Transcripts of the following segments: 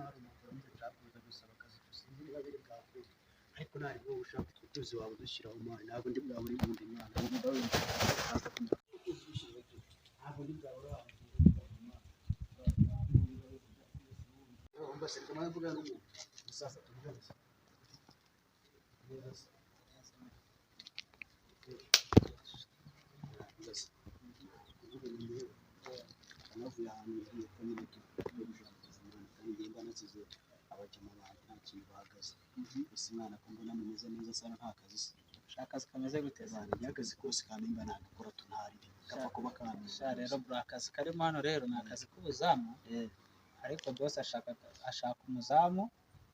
Ndabona hari umugabo nshaka kuza gusaba akazi, gusa sinzi niba biri bwakunde, ariko nta wowe ushaka utwo tuzi waba udushyiraho mani, ntabwo ndi bwabure ubundi mwana. Ntabwo ndi bwabure ahantu. Mbese reka mbanze mvugane n'umuntu. Umusaza tuvugane se. Neza se. Mbese kuvuga ngo njyewe navuye ahantu ngiye ko nyine tugiye gushaka akazi mwana, kandi ngenda nasize abajama banjye nta kintu bahagaze. Ese mwana, ko mbona mumeze neza sana, nta kazi se? Ushaka akazi kameze gute se? Mwana, njye akazi kose kampemba nagakora, tunarire gapfa kuba kampemba. Sha rero bro, akazi karimo hano rero ni akazi k'ubuzamu. Ariko boss ashaka umuzamu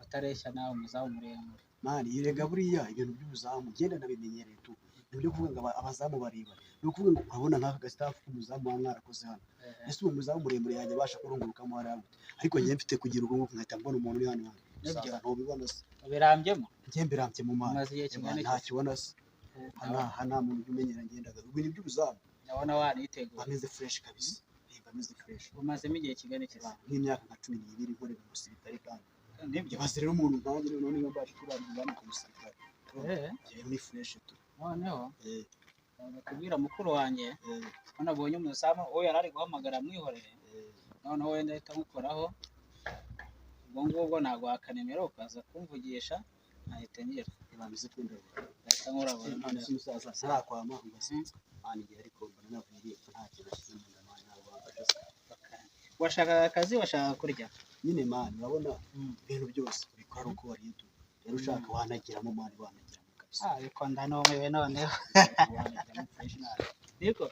utareshya nawe, umuzamu muremure. Mani, erega buriya ibintu by'ubuzamu ngenda nabimenyereye tu. Ni ibyo kuvuga ngo abazamu barebare, ni ukuvuga ngo urabona nk'aka gasitafu k'umuzamu muba mwarakoze hano. Ese uwo muzamu muremure yajya abasha kurungurukamo hariya gute? Ariko njyewe mfite kugira ubwonko nkahita mbona umuntu uri hano hano. Nibyo. Musaza, ntubibona se? Ubirambyemo? Njye mbirambye mu mana. Umaze igihe kingana Nta iki? kibona se? Hano aha nta muntu ujya umenyera, ngendaga ibintu by'ubuzamu. Ndabona waniteguye. Bameze fresh kabisa. Bameze fresh. Umazemo igihe kingana iki se? Nk'imyaka nka 12 nkorera umusirikare kandi. Nibyo. Ibaze rero umuntu nkanjye noneho niba mbasha kurara umuzamu ku musirikare. Njyewe ni fresh tu. Noneho ndaza kubwira mukuru wanjye ko nabonye umuzamu uwo yari ari guhamagara mwihorere. Noneho wenda ahita amukoraho, ubwo ngubwo naguha nimero ukaza kumvugisha, nkahita ngira Bameze kundabura. Ndahita nkurabura. None se umusaza, sarakwama ngo sinzi mani igihe, ariko mbona navuye ko nta kintu ashyize mu nda mani, ntabwo wamfasha se? Washakaga akazi, washakaga kurya? Nyine mani, urabona ibintu byose ubikora ari uko wariye tu. Rero ushaka wanagiramo mani, wanagiramo kabisa. Ah, ariko ndanumiwe noneho. Wanagiramo fresh nabi. Niko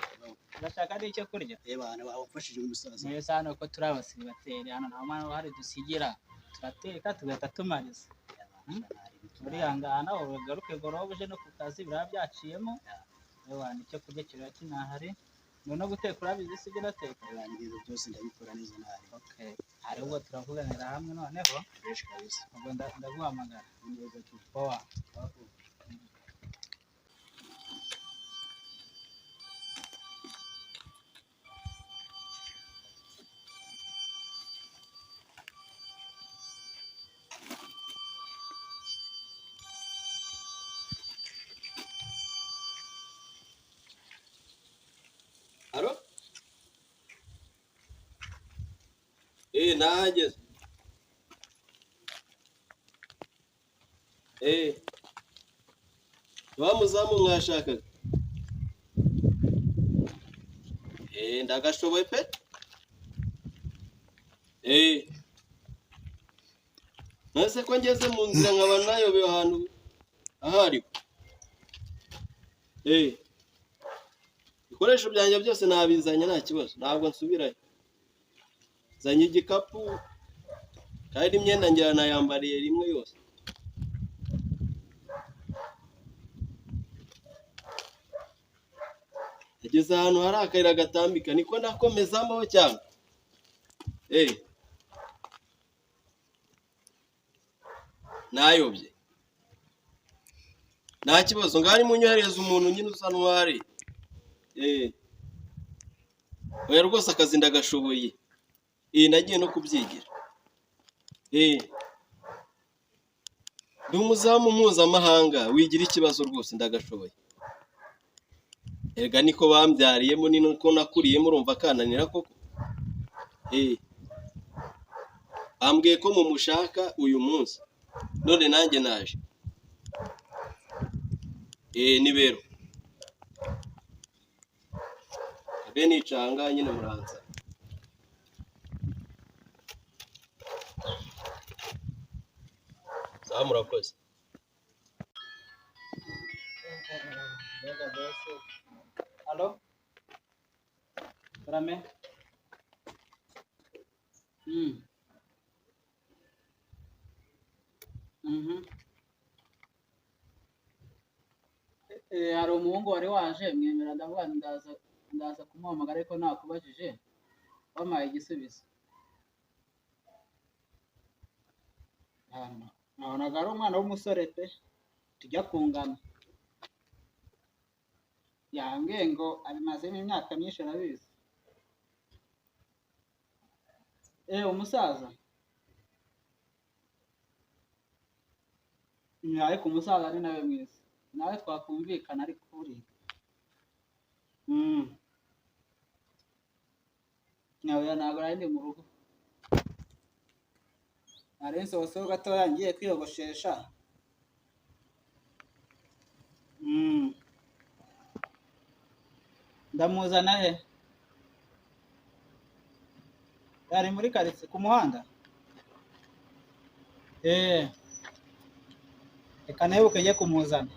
urashaka n'icyo kurya? Reba hano wamfashije umusaza. Mwese hano ko turi abasiribateri hano, nta mwana uhari dusigira, turateka tugahita tumariza. Urihangana ugaruke goroba uje no ku kazi biraba byaciyemo. Ewa, icyo kurya kiba kinahari no guteka urabizi, sibyo? Urateka? Reba, ibintu byose ndabikora neza nabi. Okay, hari ubwo turavuganira hamwe noneho. Fresh kabisa. Ubwo ndaguhamagara. Ni neza tu. Poa. Alo? Nahageze. Wa muzamu mwashakaga? Ndagashoboye pe. Nase ko ngeze mu nzira nkaba nayobewe ahantu ahariho. Ibikoresho byanjye byose nabizanye, nta kibazo, ntabwo nsubirayo. Nzanye igikapu kandi imyenda ngira nayambariye rimwe yose. Nageze ahantu hari akayira gatambika, niko ndakomezamo cyangwa? Nayobye. Nta kibazo, ngaho nimunyoherereze umuntu nyine usa n'uwari. Oya rwose akazi ndagashoboye. Nagiye no kubyigira. Ndi umuzamu mpuzamahanga, wigira ikibazo rwose ndagashoboye. Erega niko bambyariyemo, ni niko nakuriyemo, urumva kananira koko? Bambwiye ko mumushaka uyu munsi, none nanjye naje. Ni bero. Abe nicanga nyine muranza. Sawa, murakoze. Mbega boss. Alo? Karame? Hari umuhungu wari waje mwemera, ndavuga nti ndaza kumuhamagara, ariko nakubajije wampaye igisubizo. Hano nabonaga ari umwana w'umusore pe, tujya kungana. Yambwiye ngo abimazemo imyaka myinshi arabizi. Umusaza. Ariko umusaza ni nawe mwiza, nawe twakumvikana ariko buriya. Oya, ntabwo nari ndi mu rugo, nari nsohotseho gatoya ngiye kwiyogoshesha. Ndamuzana he? Ari muri karitsiye ku muhanda? Reka nibuke njye kumuzana.